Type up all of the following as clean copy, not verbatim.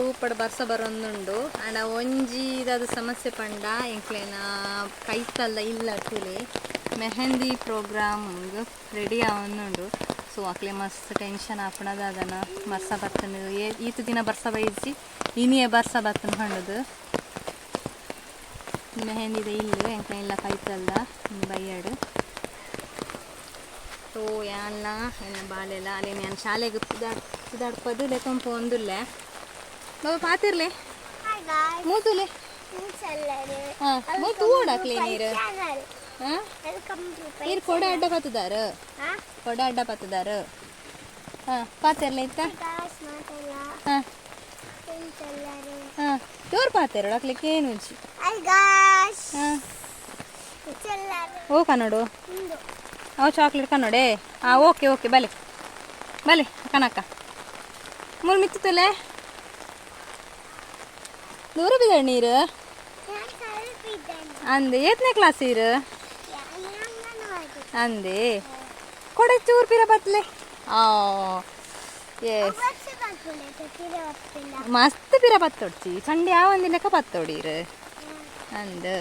ರೂಪಡ್ ಬರ್ಸ ಬರೊಂದುಂಡು. ಆಂಡ ಒಂಜಿ ದಾದ ಸಮಸ್ಯೆ ಪಂಡ ಎಂಕ್ಲೆನ ಕೈತಲ್ದ ಇಲ್ಲ ತೂಲೆ ಮೆಹಂದಿ ಪ್ರೋಗ್ರಾಮ್ ರೆಡಿ ಆವೊಂದುಂಡು. ಸೊ ಅಕ್ಲೆ ಮಸ್ತ್ ಟೆನ್ಷನ್ ಆಪುನ ದಾದನ ಬರ್ಸ ಬತ್ತುಂಡು, ಈತ್ ದಿನ ಬರ್ಸ ಬೈಜಿ, ಇನಿಯೇ ಬರ್ಸ ಬತ್ತುಂಡು ಪಂಡುದು. ಮೆಹಂದಿದ ಇಲ್ಲು ಎಂಕ್ಲೆ ಇಲ್ಲ ಕೈತಲ್ದ ಬಯ್ಯಡ್. ಸೊ ಯಾನ್ಲ ಎನ್ನ ಬಾಲೆಲ ಅಲೆನ್ ಯಾನ್ ಶಾಲೆಗ್ ಪಿದಾಡ್ಪದು ಲೆಕೊಂಡ್ ಪೋವೊಂದುಲ್ಲೆ. ಬಾಬಾ ಪಾತಿರ್ಲೆ ಮೂತುಲೆ. ಹಾ ಮೂತು ಓಡಾಕ್ಲೆ ನೀರು. ಹಾ ನೀರು ಕೊಡ ಅಡ್ಡ ಪತ್ತುದಾರು, ಕೊಡ ಅಡ್ಡ ಪತ್ತುದಾರು. ಹಾ ಪಾತೆರ್ಲೆ ಇತ್ತ. ಹಾ ಹಾ ಜೋರು ಪಾತೆರೋಡು ಅಕ್ಲೆಗ್ ಕೇನುಜಿ. ಹಾ ಓ ಕನ್ನಡು ಅವು ಚಾಕ್ಲೇಟ್ ಕನ್ನಡೆ. ಹಾಂ ಓಕೆ ಓಕೆ ಬಲೆ ಬಲೆ ಕನಕ ಮೂರು ಮಿತ್ತುತ್ತಲೆ ದೂರ ಬಿದ್ದ ನೀರು ಅಂದೆ. ಏತ್ನೇ ಕ್ಲಾಸ್ ಇರು ಅಂದೆ? ಕೊಡೆ ಚೂರು ಪಿರ ಬತ್ಲೆ. ಆ ಎಸ್ ಮಸ್ತ್ ಪಿರ ಪತ್ತೊಡ್ಚಿ ಚಂಡಿ ಯಾವಂದಿನಕ ಪತ್ತೊಡೀರು ಅಂದ್.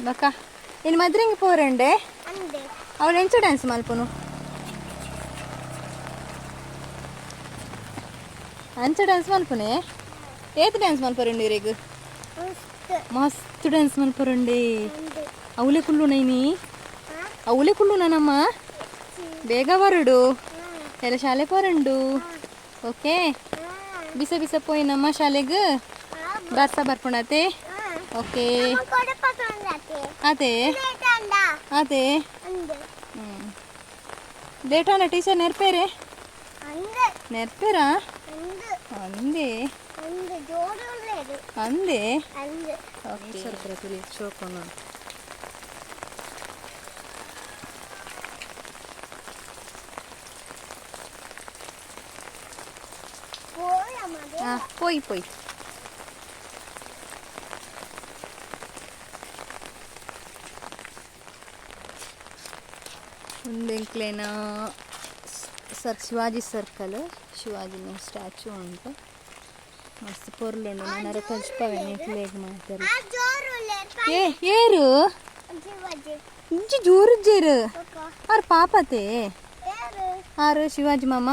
ಬಕ್ಕ ಇನ್ನು ಮದ್ರಿಂಗ್ ಪೋರಂಡೆ ಅವಳು ಎಂಚ ಡ್ಯಾನ್ಸ್ ಮಲ್ಪುನು? ಅಂಚ ಡ್ಯಾನ್ಸ್ ಮಲ್ಪುನೆ? ಏತ್ ಡ್ಯಾನ್ಸ್ ಮಲ್ಪರುಂಡು ಇರೆಗ್? ಮಸ್ತ್ ಡ್ಯಾನ್ಸ್ ಮಲ್ಪರುಂಡೆ. ಅವಳೆ ಕುಳ್ಳುನ ಇನಿ? ಅವಳೆ ಕುಳ್ಳುನ ನಮ್ಮ ಬೇಗ ಬರುಡು, ಎಲ್ಲ ಶಾಲೆ ಪೋರಂಡು. ಓಕೆ ಬಿಸ ಬಿಸ ಪೋಯಿ ನಮ್ಮ ಶಾಲೆಗ್ ಬರ್ಸ ಬರ್ಪುಣತೆ. ಓಕೆ ಅದೇ ಅದೇ ಲೇಟ್ ಆನ ಟೀಚರ್ ನೆರ್ಪೇರೆ ನೆರ್ಪೇರಾ ಅಂದೆ ಅಂದೆ. ಪೋಯಿ ಪೋಯಿ ಉಂದು ಎಂಕ್ಲೆನ ಸರ್ ಶಿವಾಜಿ ಸರ್ಕಲ್, ಶಿವಾಜಿನ ಸ್ಟ್ಯಾಚು ಉಂಟು. ಮಸ್ತ್ ಪೊರ್ಲುಂಡು. ನಾನರ ತಜ್ಪವೆ ನಿಕ್ಲೆಗ್ ಮಾತೆರ್ಲ. ಏ ಏರು ಇಂಚಿ ಜೋರು ಜೇರು ಆರ್ ಪಾಪತೆ ಆರು ಶಿವಾಜಿ ಮಾಮ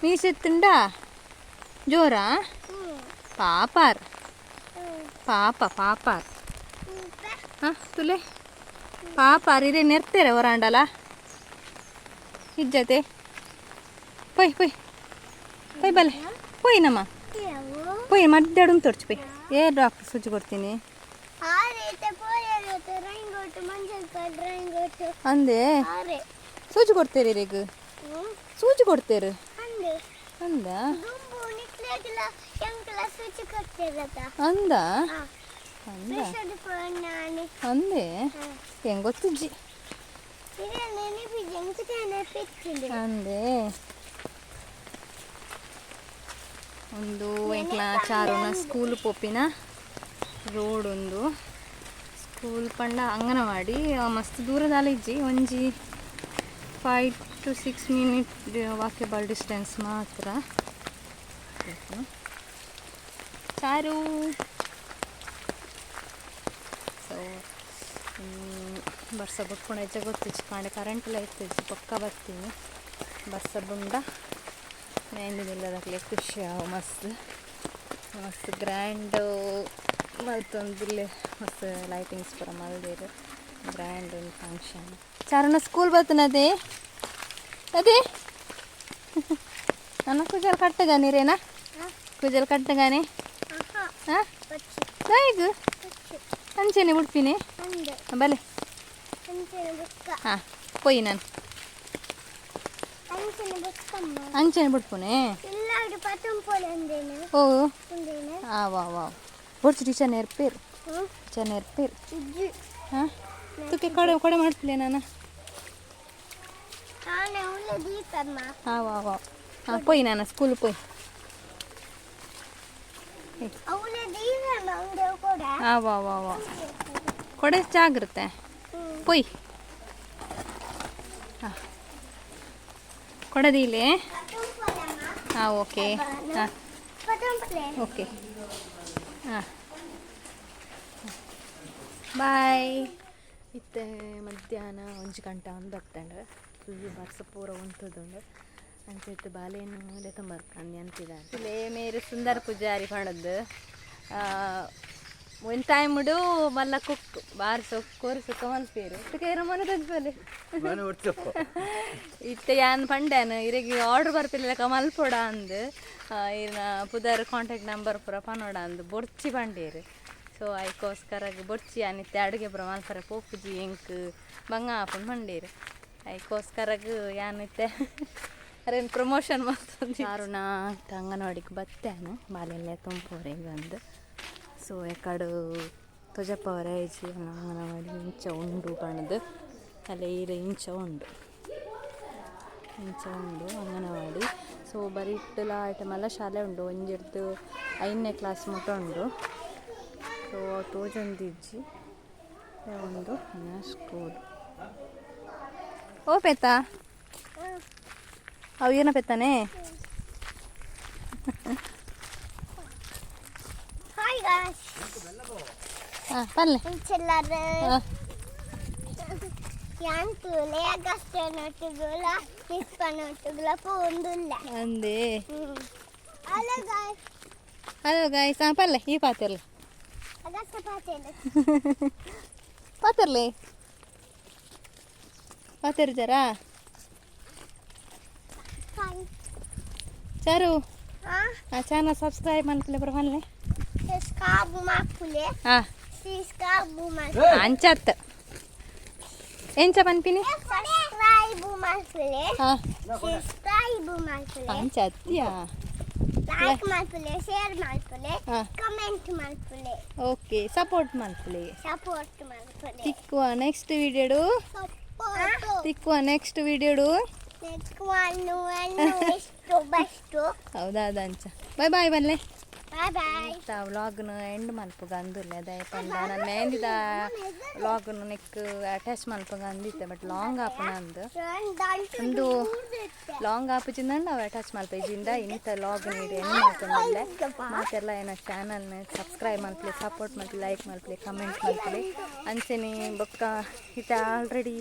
ಮೀಸೆತ್ತುಂಡ ಜೋರಾ ಪಾಪಾರ್ ಪಾಪ ಪಾಪಾರ್. ಹಾಂ ತುಲೆ ಪಾಪಾರ್ ಇರೇ ನೆರ್ತೆರೆ ಹೊರಾಂಡಲ ಇಜ್ಜತೆ. ಪೊಯ್ ಪೊಯ್ ಪೊಯ್ ಬಲೆ ಪೊಯ್ ನಮ್ಮ ಪೊಯ್ ಮಧ್ಯಾಹ್ನ ತೋರ್ಚು ಪೊಯ್. ಏ ಡಾಕ್ಟರ್ ಸೂಜಿ ಕೊಡ್ತೀನಿ ಅಂದೆ. ಸೂಜಿ ಕೊಡ್ತೇರಿ ಇರೆಗ್? ಸೂಜಿ ಕೊಡ್ತೇರು ಅಂದ ಅಂದ ಅಂದ ಅಂದೆ. ಹೆಂಗ್ ಗೊತ್ತಿಜ್ಜಿ ಅಂದೆ. ಒಂದು ಎಂಕ್ಲ ಚಾರುನ ಸ್ಕೂಲ್ ಪೋಪಿನ ರೋಡ್ ಒಂದು ಸ್ಕೂಲ್ ಪಂಡ ಅಂಗನವಾಡಿ ಮಸ್ತ್ ದೂರದಾಲ ಇಜ್ಜಿ, ಒಂಜಿ 5 to 6 minute walkable distance ಮಾತ್ರ. ಚಾರು ಸೊ ಬರ್ಸ ಬುಡ್ಕೊಂಡು ಹೆಜ್ಜೆ ಗೊತ್ತಿಜ್ಜಿ, ಕಾಂಡೆ ಕರೆಂಟ್ ಎಲ್ಲ ಇತ್ತಿಜ್ಜಿ. ಪಕ್ಕ ಬರ್ತೀನಿ ಬರ್ಸ ಬುಂಡ ಮೆಹಂದಿ ಖುಷಿ ಆವು. ಮಸ್ತ್ ಮಸ್ತ್ ಗ್ರ್ಯಾಂಡ್ ಮಲ್ತೊಂದಿಲ್ಲೆ, ಮಸ್ತ್ ಲೈಟಿಂಗ್ಸ್ ಪೂರ ಮಲ್ದೆರ್. ಗ್ರ್ಯಾಂಡ್ ಒಂದು ಫಂಕ್ಷನ್. ಚಾರಣ ಸ್ಕೂಲ್ ಬರ್ತನದೇ ಅದೇ ನನ್ನ ಕುಜಲ್ ಕಟ್ಟಗ ನೀರೇನಾ? ಕುಜಲ್ ಕಟ್ಟಗಾನೆ ಹಾಂ ದಾಯಗ್ ಅಂಚೆನೆ ಉಡ್ಪಿನಿ ಬಲೆ. ಹಾಂ ಪೊಯ್ ನಾನು ಅಂಚೆನೆ ಬಿಡ್ಪುನೆ. ಓ ಆ ವಾ ವಾ ಬೊಡ್ಚಿ ಟೀಚರ್ ನೆರ್ಪೇರು, ಟೀಚರ್ ನೆರ್ಪೇರು. ಹಾಂ ತುಕ್ಕೆ ಕೊಡೆ ಕೊಡೆ ಮಾಡ್ತಿಲ್ಲ ನಾನು. ಹಾಂ ವಾ ವಾ ಹಾಂ ಪೊಯ್ ನಾನು ಸ್ಕೂಲ್ ಪೊಯ್. ಹಾಂ ವಾ ವಾ ವಾ ಕೊಡೆ ಜಾಗ್ರತೆ ಪೊಯ್. ಹಾಂ ಕೊಡದಿಲೆ. ಹಾಂ, ಓಕೆ. ಹಾಂ, ಓಕೆ. ಹಾಂ, ಬಾಯ್. ಇತ್ತೆ ಮಧ್ಯಾಹ್ನ 1 ಗಂಟೆ ಒಂದು ಬರ್ತಂಡು. ಫುಲ್ ಬರ್ಸ ಪೂರ ಉಂತುದುಂಡು. ಅಂಚ ಇತ್ತೆ ಬಾಲೆನ್ ಲೆತೊಂಬರ್ಕಂದು ಅಂತಿದ. ಇಲ್ಲೇ ಮೇರು ಸುಂದರ ಪೂಜಾರಿ ಪಂಡದ್ದು. ಒಂಜಿ ಟೈಮ್ಡು ಮಲ್ಲ ಕುಕ್, ಬಾರಿ ಸೊಕ್ಕು ಕೋರಿ ಸುಕ್ಕ ಮಲ್ಪೇರು. ಕೇರ ಮನೆ ತಜ್ಪಲೆ. ಇತ್ತೆ ಯಾನ್ ಪಂಡ್ಯಾನ, ಇರೆಗ್ ಆರ್ಡರ್ ಬರ್ಪಿಲ್ಲ ಮಲ್ಪೊಡ ಅಂದ್, ಇರ್ನ ಪುದರ್, ಕಾಂಟ್ಯಾಕ್ಟ್ ನಂಬರ್ ಪೂರ ಪನೊಡ ಅಂದ್. ಬೊರ್ಚಿ ಪಂಡೇರು. ಸೊ ಐಕೋಸ್ಕರ ಬೊರ್ಚಿ, ಯಾನ್ ಇತ್ತೆ ಅಡುಗೆ ಪೂರ ಮಲ್ಪರೆ ಪೋಪುಜಿ, ಎಂಕ್ ಬಂಗ ಆಪುಂಡು ಪಂಡೇರು. ಐಕೋಸ್ಕರಗ್ ಯಾನ್ ಇತ್ತೆ ಅರೇನು ಪ್ರಮೋಷನ್ ಮಲ್ತೊಂದು. ಅರುಣ ಅಂಗನವಾಡಿಗೆ ಬತ್ತೇನು ಬಾಲೆಲ್ಲ ತುಂಪೋರೆಗ್ ಅಂದ್. ಸೊ ಎಕಡು ತೊಜಪ್ಪವರ ಇಜ್ಜಿ. ಅಂಗನವಾಡಿ ಇಂಚ ಉಂಡು ಪಂಡ್ದು. ಅಲ್ಲ, ಈರ ಇಂಚ ಉಂಡು, ಇಂಚ ಉಂಡು ಅಂಗನವಾಡಿ. ಸೊ ಬರಿಟ್ಟುಲ ಐಟಮ್ ಎಲ್ಲ ಶಾಲೆ ಉಂಡು. ಒಂಜಿರ್ದು 5ನೇ ಕ್ಲಾಸ್ ಮುಟ ಉಂಡು. ಸೊ ತೋಜೊಂದಿಜ್ಜಿ ಉಂಡು ಸ್ಕೂಲ್. ಓ ಪೆತ್ತ, ಅವು ಏನ ಪೆತ್ತಾನೆ? Hi guys. ಹಾಂ, ಪಲ್ಲೆ. ಇಂಚೆಲ್ಲಾರು. ಹಾಂ. ಯಾನ್ ತೂಲೆ ಅಗಸ್ತ್ಯನೊಟ್ಟುಗುಲ ಮಿಸ್ಪನೊಟ್ಟುಗುಲ ಪೋಂದುಲ್ಲ. ಅಂದೇ? Hello guys. Hello guys. ಹಾಂ, ಪಲ್ಲೆ, ಈ ಪಾತಿರ್ಲಿ. ಅಗಸ್ತ್ಯ ಪಾತೇಲು. ಪಾತಿರ್ಲಿ, ಪಾತಿರ್ಜಾರಾ? ಹಾಯ್. ಚಾರು. ಹಾ. ಆ ಚಾನಲ್ ಸಬ್ಸ್ಕ್ರೈಬ್ ಮಲ್ಪಲೆ ಬರ ಪಲ್ಲೆ. ಸಬ್ಸ್ಕ್ರೈಬ್ ಮಾಪುಲೆ. ಹಾಂ. ಸಬ್ಸ್ಕ್ರೈಬ್ ಮಾಪುಲೆ. ಅಂಚತ್ ಎಂಚ ಪನ್ಪಿನಿ? ಸಬ್ಸ್ಕ್ರೈಬ್ ಮಾಪುಲೆ. ಹಾಂ. ಸಬ್ಸ್ಕ್ರೈಬ್ ಮಾಪುಲೆ. ಅಂಚ ಅತ್ತಿಯಾ? ಲೈಕ್ ಮಾಪುಲೆ, ಶೇರ್ ಮಾಪುಲೆ. ಹಾಂ. ಕಮೆಂಟ್ ಮಾಪುಲೆ. ಓಕೆ, ಸಪೋರ್ಟ್ ಮಲ್ಪಲೆ. ಸಪೋರ್ಟ್ ಮಾಪುಲೆ. ತಿಕ್ಕುವ ನೆಕ್ಸ್ಟ್ ವಿಡಿಯೋಡು. ಸಪೋರ್ಟ್. ತಿಕ್ಕುವ ನೆಕ್ಸ್ಟ್ ವಿಡಿಯೋಡು. ನೆಕ್ಸ್ಟ್ ಒನ್ ಒನ್ ಎಷ್ಟು ಬೆಸ್ಟ್. ಹೌದಾ? ಅಂಚ ಬಾಯ್ ಬಾಯ್ ಬಲ್ಲೆ. Bye bye. ವ್ಲಾಗ್ನ ಎಂಡ್ ಮಲ್ಪುಗ ಅಂದುಲ್ಲೆ. ದಯ ಪಂಡ ನಾನು ಮೆಹಂದಿದ ವ್ಲಾಗ್ನ ನೆಕ್ ಅಟ್ಯಾಚ್ ಮಲ್ಪುಗ ಅಂದಿತ್ತೆ, ಬಟ್ ಲಾಂಗ್ ಆಪುನ ಅಂದ್. ಒಂದು ಲಾಂಗ್ ಆಪುಜಿಂದ ಅವು ಅಟ್ಯಾಚ್ ಮಲ್ಪ ಇಜಿಂದ. ಇನ್ನಿತ ಲಾಗ್ ನೀಡಿ ಎಂಡ್ ಮಲ್ತೊಂದುಲ್ಲೆ. ಮಾತೆಲ್ಲ ಏನೋ ಚಾನಲ್ನ ಸಬ್ಸ್ಕ್ರೈಬ್ ಮಲ್ಪಲೆ, ಸಪೋರ್ಟ್ ಮಲ್ಪಲೆ, ಲೈಕ್ ಮಲ್ಪಲೆ, ಕಮೆಂಟ್ ಮಲ್ಪಲೆ. ಅಂಚೆನೆ ಬೊಕ್ಕ ಇತ್ತೆ ಆಲ್ರೆಡಿ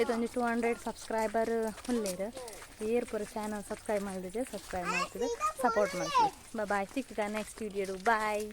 ಇದೊಂಜಿ 200 ಸಬ್ಸ್ಕ್ರೈಬರ್ ಉಲ್ಲೇರು. ಏರ್ ಪೂರ ಚಾನಲ್ ಸಬ್ಸ್ಕ್ರೈಬ್ ಮಲ್ದಿದೆ, ಸಬ್ಸ್ಕ್ರೈಬ್ ಮಾಡ್ತಿದ್ದು ಸಪೋರ್ಟ್ ಮಾಡ್ತೀವಿ. ಬಾಯ್, ಸಿಕ್ಕಿದ ನೆಕ್ಸ್ಟ್ ವಿಡಿಯೋಡು. ಬಾಯ್.